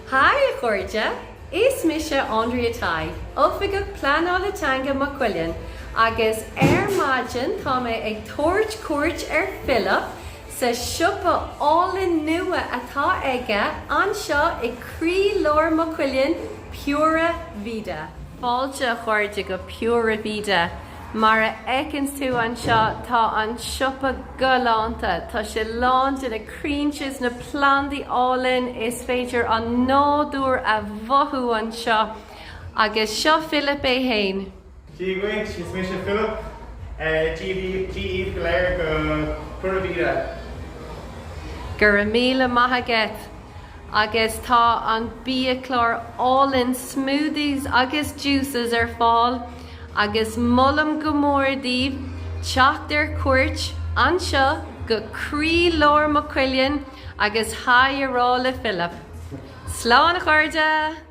Haigh a chairde, is mise Andrea Tighe, Oifigeach Pleanála Teanga Maigh Cuilinn agus ar maidin tá mé ag tabhairt cuairt ar Philip sa siopa álainn nua atá aige anseo i croí-lár Maigh Cuilinn, Pura Vida. Fáilte a chairde go Pura Vida. Mar a fheiceanns tú anseo tá an siopa galánta, tá sé lán de na crainnte is na plandaí álainn, is féidir an nádúr a mhothú anseo. Agus seo Philip é fhéin. Dia dhuit, is mise Philip. Dia dhaoibh go léir go Pura Vida. Go raibh míle maith agat. Agus tá an biachlár álainn smoothies agus juices ar fáil agus molaim go mór daoibh teacht ar cuairt anseo go croí-lár Maigh Cuilinn agus haigh a rá le Philip. Slán a chairde!